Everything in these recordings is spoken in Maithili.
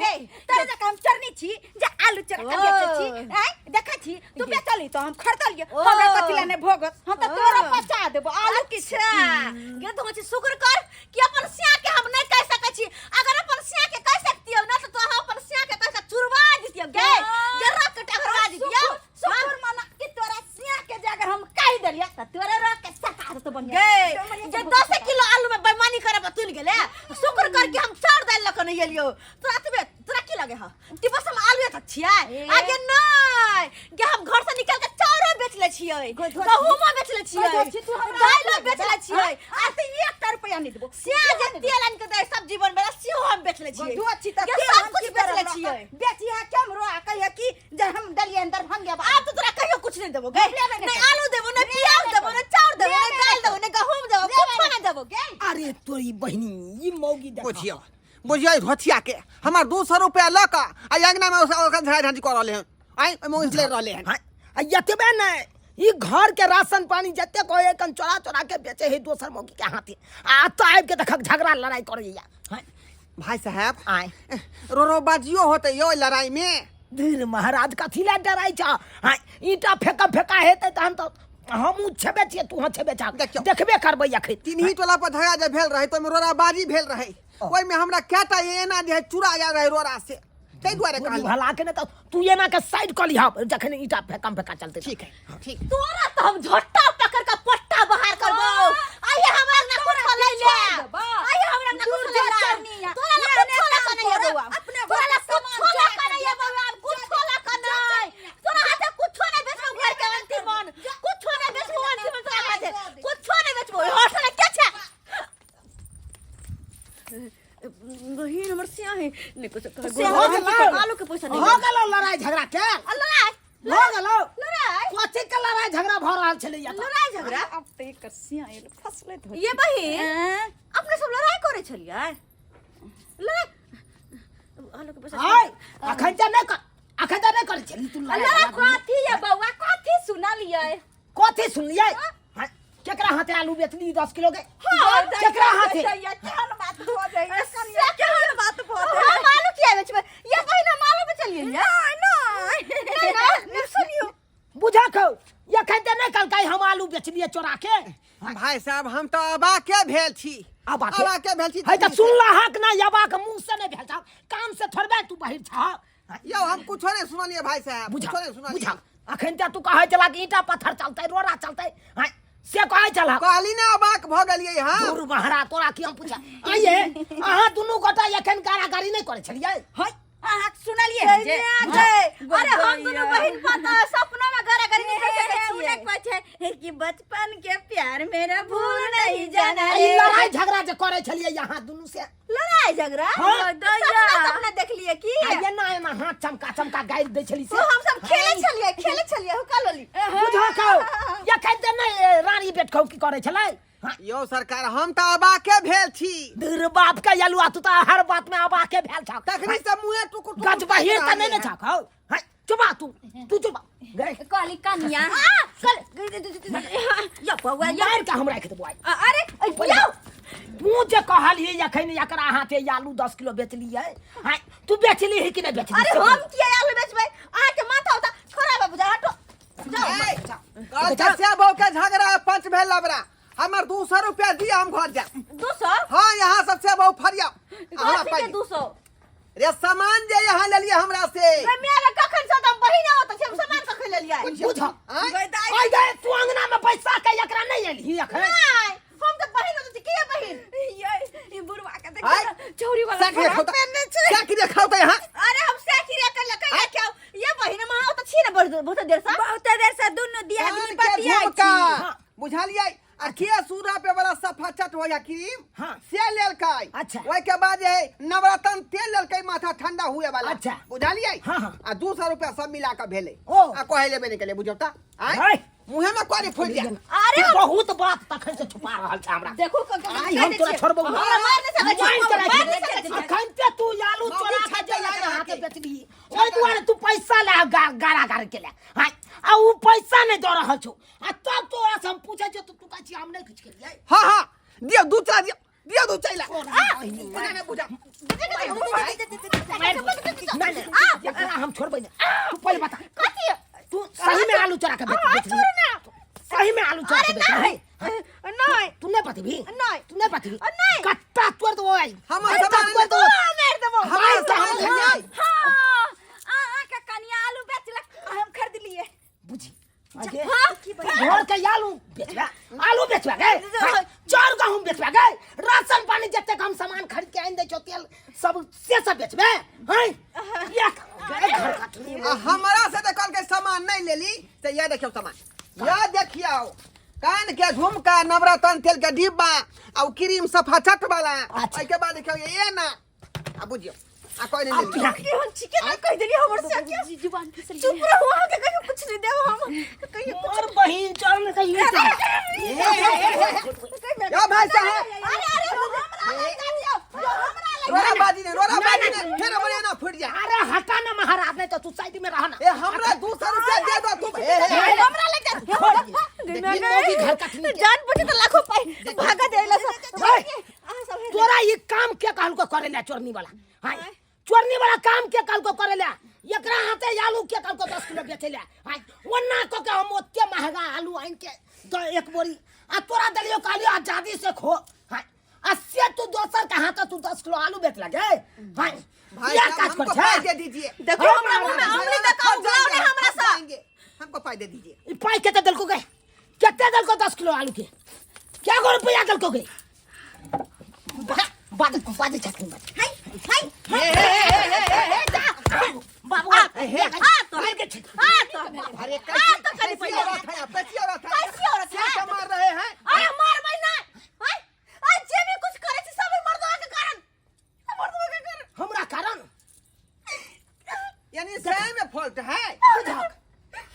गे तोरा जकाँ हम चोरनी छी जे आलू चोरा के बेचै छी। आँय, देखै छी, तू बेचली तऽ हम खरीदलियै। हमरा कथी लए नहि भोगत? हम तऽ तोरा पचा देबो आलू। की अच्छा गे, तो छी शुक्र कर कि अपन सिया के हम नहीं कह सकै छी। अगर अपन सिया के कह सकतियौ ना, तो हम अपन सिया के कह के चुरवा दितियौ गे, गे रख के टघरवा दितियौ। शुक्र मना कि तोरा सिया के जे अगर हम कहि देलियै तऽ तोरा रख के सटा देतो बढ़िया। गे, जे 10 किलो आलू में बेईमानी करे पर तुल गेले, शुक्र कर कि हम चाउर दाल लक नहीं एलियो। तोरा तबे तोरा की लगे ह कि बस हम आलू तक छियै? आगे नहीं गे, हम घर से निकल के चाउरो बेच ले छियै, गहूमो बेच ले छियै, दालो बेच ले छियै। आ तऽ एकटा रुपया नहि देबो। से जे तेल आनि के दे सब्जी बनबे ला, सेहो हम बेच ले छियै। धो छी तऽ गे, तेल सब हम कुछ की बेच ले करब? छियै। बेची है केमरो आ कहिए कि जे हम डलियै दरभंगे। आब तो तोरा कहियो कुछ नहीं देबो गे, नहीं आलू देबो, नहीं प्याज देबो, नहीं चाउर देबो, नहीं दाल देबो, नहीं गहूम देबो, कुछ नहीं देबो गे। अरे तोरी बहिनी, ई मौगी देख। बुझियो बुझियो, ई धोथिया के हमर 200 रुपया लऽ कऽ आ अंगना में ओकर झगड़ा झांटी कऽ रहले हन। आइ ओहिमे उझले रहले हन। हाँ, आ एतबे नहि, ई घर के राशन पानी जते कहे कन चोरा चोरा के बेचे है दोसर मौगी के हाथे, आ तो आबि के देखक झगड़ा लड़ाई करैया। हाँ। भाई साहब, आय। रो रो बाजियो होते यो लड़ाई में। धीर महाराज, कथी लए डराइ छ? हाँ, ईटा फेंका फेंका हेतै तहन तऽ हमहूँ छेबे छियै, तूहो छेबे छह। देखियौ। देखबे करबै अखन। तिन्ही टोला पर झगड़ा जे भेल रहे, तो ओहिमे रोड़ा बाजी भेल रहे, ओहिमे हमरा कएटा एना जे है चुरा गेल रहे रोड़ा से, ताहि दुआरे कहली। भला के नहि तऽ तू एना के साइड कऽ लिहऽ जखन ईटा फेकम फेका चलतै। ठीक है, ठीक। तोरा तो हम झोटा पकड़ के पट्टा बाहर करबो। आइए हमरा ना कुछ ले ले, आइए हमरा ना कुछ ले ले। तोरा ला कुछ ला के नहीं है बउआ, अपने तोरा ला कुछ ला के नहीं है बउआ, कुछ ला के नहीं। तोरा हाथे कुछ नहीं बेचबो, घर के अंतिम मन कुछ नहीं बेचबो, अंतिम मन तोरा हाथे कुछ नहीं बेचबो। होटल के छै बहिन हमर सिया है नहीं कुछ। हो गेलौ। आलू के पैसा हो गेलौ लड़ाई झगड़ा के? लड़ाई हो गेलौ? लड़ाई कथी के लड़ाई झगड़ा भऽ रहल छलैया तऽ? लड़ाई झगड़ा। अब तऽ एकर सिया एल फसले धो। ये बहिन, अपने सब लड़ाई करे छलियै? लड़ाई आलू के पैसा। आय, अखन तऽ नहि कर, अखन तऽ नहि करै छली तू लड़ाई लड़ा झगड़ा। कथी ये बौआ, कथी सुनलियै? कथी सुनलियै? हाँ, केकरा हाथे आलू बेचली 10 किलो के? केकरा हाथे? केहन बात भऽ जाइए, से केहन बात भऽ जाइए? हम आलू किया बेचबै ये बहिन? हम आलू बेचलियै? नहि नहि नहि, सुनियो। बुझा खौ, एखन तऽ नहि कहलकै हम आलू बेचलियै चोरा के। भाई साहब, हम तऽ अबाके भेल छी। अबाके? अबाके भेल छी। है तऽ सुनला हक ना, अबाक मुँह से नहि भेल छौ, कान से थोड़बे तू बहिर छह। यौ, हम कुछो नहि सुनलियै भाई साहब। बुझा कुछो नहि सुनलियै। बुझा, अखन तऽ तू कहै छला कि ईंटा पत्थर चलतै, रोड़ा चलतै, हाँ, से कहै छला। कहली ने अबाक भऽ गेलियै हम। दूर बहरा, तोरा की हम पूछा? आइए अहाँ दुनू गोटा एखन गारा गारी नहि करै छलियै? है, अहाँ सुनलियै जे अरे हम दुनू बहिन पता सपना में गारा गारी नहीं कर सकै उ छियै। नहि कहै छै कि बचपन के प्यार मेरा भूल नहीं जाना ई रे। लड़ाई झगड़ा जे करै छलियै यहाँ दुनू से? लड़ाई झगड़ा? हाँ। सपना सपना देखलिए की? आ एना एना हाथ चमका चमका गारि दै छली से? ओ हम सब खेले छलिए, खेले छलिए हुका लोली। बुझा खौ, एखन तऽ नहि रानी बेट खौ की करै छलै? हाँ। यौ सरकार, हम तऽ अबाके भेल छी। दूर बाप के अलुआ, तू तऽ हर बात में अबाके भेल छह। तखनी से मुँहे टुकुर टुकुर गज बहिर तऽ नहि ने रहलियै। छह खौ। हाँ, चुपा तू, तू चुपा गए। कहली कनिया चल या बउआ या। मारि के हम राखि देबो आइ। अरे यौ, तू जे कहलियै एखन एकरा हाथे आलू 10 किलो बेचलियै, हाँ, तू बेचली है कि नहि बेचली? अरे हम किया आलू बेचबै? अहाँ के माथा होता छोड़ा बाबू, जा हटो जाओ। ए, कहल चाचा बहू के झगड़ा पंच भेल लबरा, हमर 200 रुपया दिया, हम घर जाए। 200? हाँ, यहाँ सबसे बहु फरिया हमरा कथी के पाइ 200? रे सामान जे यहाँ लेलिए हमरा से। रे मेरे, कखन से हम बहिन होत छै, हम सामान कखन लेलियै? बुझ। आँय? आइ गए, तू अंगना में पैसा के एकरा नहीं एलही अखन? नहीं, हम तो बहिन होत छी। के बहिन? ये ई बुढ़वा के आय। देख, छौरी वाला साकी फराक खाओ पेनने छै। साकी खाओ तऽ यहाँ। अरे हम साकी रे कर लकै क्या ये बहिन? हम होत छी ने बड़ बहुत देर से, बहुत देर से दुनू दियादनी कान के बतियाइ झुमका छी। बुझलियै? आ के सूरा पे वाला सफा चट हो या क्रीम हाँ। से लेलकै। अच्छा। ओहि के बाद जे है नवरत्न तेल लेलकै, माथा ठंडा हुए वाला। अच्छा। बुझलियै? हाँ, हाँ। आ 200 रुपया सब मिला के भेलै। ओ। आ कहै लेबे नहि केलै, बुझौ तऽ आँय? आँय। मुँहे में कोरी फूटि जाय। अरे तू बहुत बात तखन से छुपा रहल छ हमरा। देखो क आइ हम तोरा छोड़बौ ना। हमरा मार नहीं सकै छी, मारि के मार राखि नहीं सकै छी। अखन ते तू आलू मौगी चोरा के छाते जे लाय एकरा हाथे अहाँके। बेचबी, ओहि दुआरे तू पैसा ले गारा गार के ले। हाँ, आ उ पैसा नहि दऽ रहल छौ, आ तब तोरा से हम पूछै छियौ तऽ तू कहै छी हम नहि किछु केलियै। हाँ हाँ, दियौ, दू चार दियौ, दियो दू चैला बुझा ने बुझा। नहीं नहीं, एकरा हम छोड़बै नहीं। तू पहिले बता, कथी? तू सही में आलू चोरा के बेच बेच रही है? सही में आलू चोरा के बेच रही है? नहीं। तू नहीं पतिबी? नहीं। तू नहीं पतिबी? नहीं। कत्ता तोड़ दो आई। हमर कत्ता सामान तोड़ दो। मार देबो। हमर भाई, सामान हम ले जाई। हाँ, आ के कनिया आलू बेचलक, हम खरीद लिए। बुझी आगे। हाँ। तू घर के आलू बेचबा, आलू बेचबा गए, हाँ, चाउर गहूम बेचबा गए, राशन पानी जते हम सामान खरीद के आइन दे छो, तेल सब से सब बेचबे हैं ये गए घर काटनी। आ हमरा से तो कल के सामान नहीं लेली तो यह देखियो सामान, यह देखियो कान के झुमका, नवरत्न तेल के डिब्बा और क्रीम सफा चट वाला। अच्छा। के बाद देखियो ये ना, आ बुझियो आ कोई नहीं अब लेली। पिया के हम छिके ना कह देली हमर से के जुबान फिसल। चुप रहो, अहाँ के कहियो कुछ नहीं देब हम कहियो। मोर बहिन चरण के ये यो भाई साहब, अरे अरे, हमरा लग दियो, हमरा लग। रोरा बाजी ने, रोरा बाजी ने फिर हमरे ना फूट जाए। अरे हटा ना महाराज, नहीं तो तू साइड में रह ना। ए हमरा 200 रुपया दे दो तुम। ए, ए, ए, हमरा लग जा। देखी मोगी घर काटनी के। जान बुझे तो लाखों पाई भागा देला सब। ओए, अहाँ सब हे। तोरा ये काम के कहल को करेला चोरनी वाला? हाय, चोरनी वाला काम के कहल को करेला? एकरा हाथे आलू के कहल को 10 किलो बेचेला? हाय, ओन्ना को के हम ओते महंगा आलू आइन के तो एक बोरी आ तोरा देलियो, कहलियो आजादी से खो। हाय, आ से तू दोसर के हाथे तू 10 किलो आलू बेच लगे। हाय, भाई ये साहब, काज कर हमको छे? पाई दे दीजिए। देखो हमरा मुंह में उंगली देखाओ, बुलाओ ने हमरा फंस सा। जाएंगे। हमको पाई दे दीजिए। ई पाई केते देलको गए? केते देलको 10 किलो आलू के? क्या गो रुपया देलको गए? बाद बाद छथिन बात। हाय हाय। ए, ए, ए, ए, ए, ए, ए, बाबू आ, हे, आ तो मार के छी। आ तो अरे आ कैसी तो करी कैसी पहिले। औरत है आप, कैसी औरत है? कैसी औरत है? क्या मार रहे हैं? अरे मारबै ना। हाय, आ जे भी कुछ करे छी सब मर्दवा के कारण, मर्दवा के कारण। हमरा कारण? यानी सही में फॉल्ट है। बुझक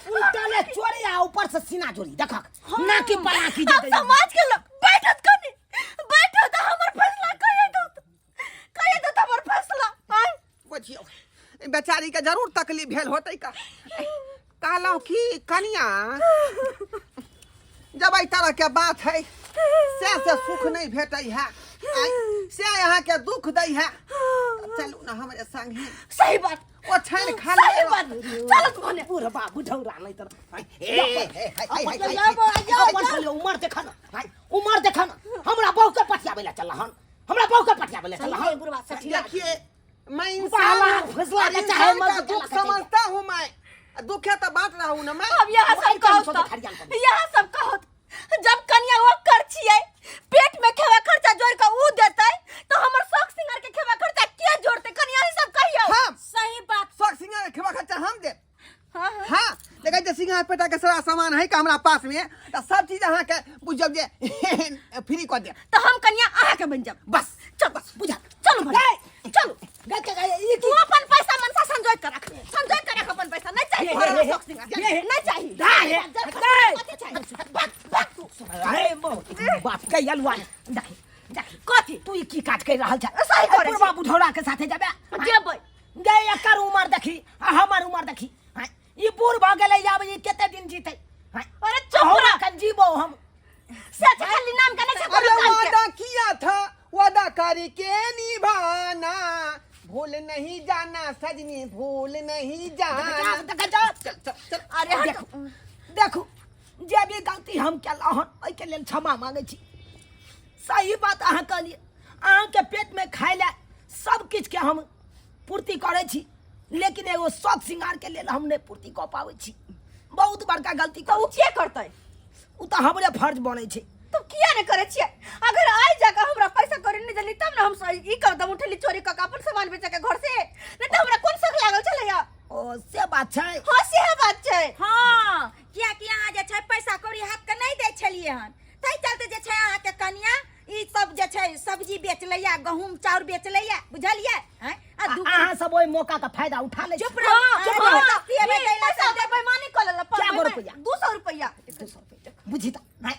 उल्टा ले चोरी आ ऊपर से सीना चोरी, देखक ना की पला की हम जते। समाज के लोग बैठत कनी बैठो तो हमर फैसला कहिए दो, कहिए दो हमर फैसला। आय बुझियो ई बेचारी के जरूर तकलीफ भेल होतै। का कहलहुँ कि कनिया, जब एहि तरह के बात है से सुख नहीं भेटै है, आँय, से अहाँ के दुख दै है, चलू ना हमरे संगे। सही बात। ओछाइन खाली। सही बात, चलत भने। बुढ़बा बुढ़ौरा नहीं तर। ए, ए, ए, ए, ए, ए, ए, अपन कहलियो उमर देखा ना, हाय, उमर देखा ना, हमरा बहू के पटियाबै ला चल हन, हमरा बहू के पटियाबै ला चल हन। बुढ़बा सठिया। देखिए मैं बाला इंसान हूँ फैसला और के चाहे इंसान मर्द का दुख के चाहे। समझता हूँ मैं, दुखे तो बांट रहा हूँ ना मैं। अब यहाँ सब वही कहो काम तो सब खरियान कर। यहाँ सब कहो, जब कन्या वो कर छियै पेट में खेवा खर्चा जोड़ के ऊ देतै तो हमर शौक सिंगार के खेवा खर्चा के जोड़ते? कन्या ही सब कहियो। हम सही बात। शौक सिंगार के खेबा खर्चा हम देब। हाँ हाँ। हाँ, देखै जे सिंगार पेटा के सारा सामान है का हमरा पास में, तऽ सब चीज अहाँ के बुझियौ जे फ्री कऽ देब। तो हम कन्या अहाँ के बन जाब। बस। चल बस बुझा चलू भले, चलू। गए के गए ई तू अपन पैसा मनसा संजोय कर रख, संजोय कर रख अपन पैसा। नहीं चाहिए हे, हमरा हे, शौक सिंगार, हे, हे। नहीं चाहिए। दाय, दाय। कथी चाहिए? भाग भाग तू। अरे बाप के अलुआ, देखी देखी। कथी? तू ई की काज कर रहल छ? सही करै छी। बुढ़बा बुढ़ौरा के साथे जेबे? जेबै। गे, एकर उमर देखी आ हमर उमर देखी। हाँ, ई बूढ़ भऽ गेलै, आब ई कते दिन जीतै? हाँ, अरे चुप हमरा रह। कन जीबो हम। से खाली नाम के नहीं छै अरे कोनो काम के। वादा किया था, वादा करके निभाना, भूल नहीं जाना सजनी, भूल नहीं जाना। देख जाओ। चल चल चल। अरे हट। देखू देखू, जे भी गलती हम केलहुँ हन ओहिके लेल क्षमा मांगै छी। सही बात अहाँ कहलियै, अहाँके पेटमे खाय लए सब किछुके हम पूर्ति करै छी, लेकिन एगो शौक श्रृंगारके लेल हम नहि पूर्ति कऽ पाबै छी। बहुत बड़का गलती तऽ उ करै छी। के करतै? ओ तऽ हमरे फर्ज बनै छै। तो किया नहीं करे छियै? अगर आइ जाके हमरा पैसा कौड़ी नहीं देली तब ना हम ई कदम उठेली चोरी कऽ के अपन सामान बेच के घर से, नहीं तऽ हमरा कोन शौक लागल छलैया? ओ से बात छै। हाँ सेहे बात छै। हाँ, कियाकि अहाँ जे छै पैसा कौड़ी हाथ के नहीं दै छलियै हन, ताहि चलते जे छै अहाँके कनिया ई सब जे छै सब्जी बेच लैया, गहूम चाउर बेच लैया, बुझलियै? हैं? आ दू अहाँ सब ओहि मौका के फायदा उठा लै छी। चुप रहू। हाँ, चुप हाँ, रहू। ई पैसा दे बेईमानी कऽ लेलक। क्या गो रुपैआ? 200 रुपैआ। 200 रुपैआ बुझी तऽ नहि,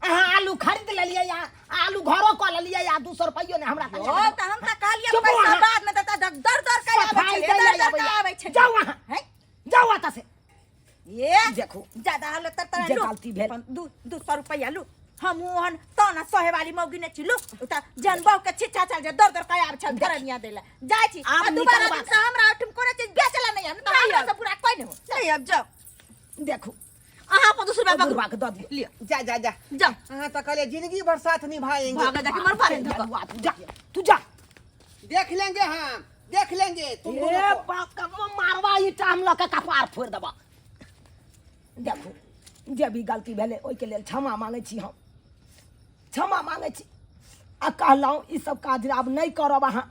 अहाँ आलू खरीद लेलियै या आलू घरो कऽ लेलियै या 200 रुपैयो ने हमरा ओ तऽ हम तऽ कहलियै चुप पैसा अहाँ। बाद में तऽ दर दर के आबै सफाई छलै, दै दर लए दर के आबैया। आबै छलै। जाउ अहाँ। हैं? जाउ एतऽ से। ये देखू ज्यादा हालत तर जे लू। गलती भेल। 200 रुपैआ लू। हम ओहन ताना सहे वाली मौगी ने छी। लू त जन बहु के छिच्छा चल जे दर दर के आब छल धरनिया देला जाय छी। आब आ दुबारा निकलबा। दिन से हमरा ओठम कोनो चीज बेचला नहीं हम, त हमरा से बुरा कोई नहीं हो। नहीं, अब जाओ। देखू, अहाँ अपन 200 रुपया पकड़ू। बुढ़वा के दऽ दियौ। लिअ। जा जा जा। जाओ। अहाँ तऽ कहलियै जिंदगी भर साथ निभाएंगे। भागा जाके मरवा रहे धक्का। तू जा, तू जा। देख लेंगे, हम देख लेंगे तुम ए दोनों को। बाप का मारवा ईटा हम लऽ के कपार फोड़ि देबा। देखू, जे भी गलती भेलै ओहिके लेल क्षमा मांगै छी, हम क्षमा मांगै छी आ कहलहुँ ई सब काज आब नहि करब। अहाँ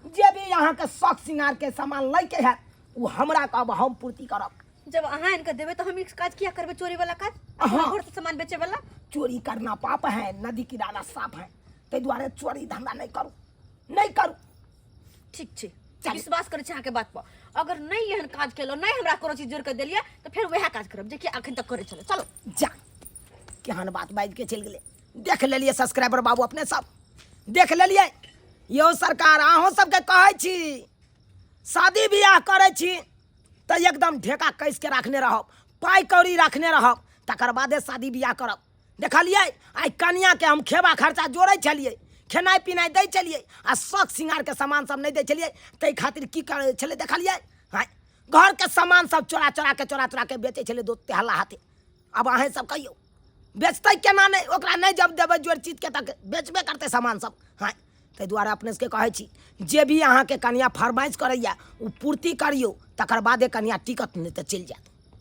जे भी अहाँके शौक श्रृंगारके सामान लैके हैत ओ हमरा कहब, हम पूर्ति करब। जब अहाँ इनका देबै तऽ हम ई काज किया करबै, चोरी वाला काज? अहाँ। घर से सामान बेचे वाला? चोरी करना पाप है, नदी किनारा साफ है, ताहि दुआरे चोरी धंधा नहि करू, नहि करू। ठीक छै। चल। विश्वास करै छी अहाँके बात पर। अगर नहि एहन काज केलहुँ, नहि हमरा कोनो चीज जोड़ कऽ देलियै, तऽ फेर वएह काज करब जे कि अखन तक करै छलहुँ। चलो। जा, केहन बात बाजि के चलि गेलै। देख लेलियै सब्सक्राइबर बाबू, अपने सब देख लेलियै। यौ सरकार, अहूँ सबके कहै छी, शादी बियाह करै छी तऽ एकदम ढेका कसि के राखने रहब, पाइ कौड़ी राखने रहब, तकर बादे शादी बियाह करब। देखलियै, आइ कनियाके हम खेबा खर्चा जोड़ै छलियै, खेनाइ पिनाइ दै छलियै आ शौक श्रृंगारके सामान सब नहि दै छलियै, ताहि खातिर की करै छलै देखलियै? आँय, घरके सामान सब चोरा चोराके, चोरा चोराके बेचै छलै दो तेहला हाथे। आब अहेँ सब कहियौ, बेचतै केना नहि? ओकरा नहि जब देबै जोड़ चीजके तऽ बेचबे करतै सामान सब। हँ, ताहि दुआरे अपने सबके कहै छी, जे भी अहाँके कनिया फरमाइश करैए ओ पूर्ति करियौ, तकर बादे कनिया टिकत, नहि तऽ चलि जायत।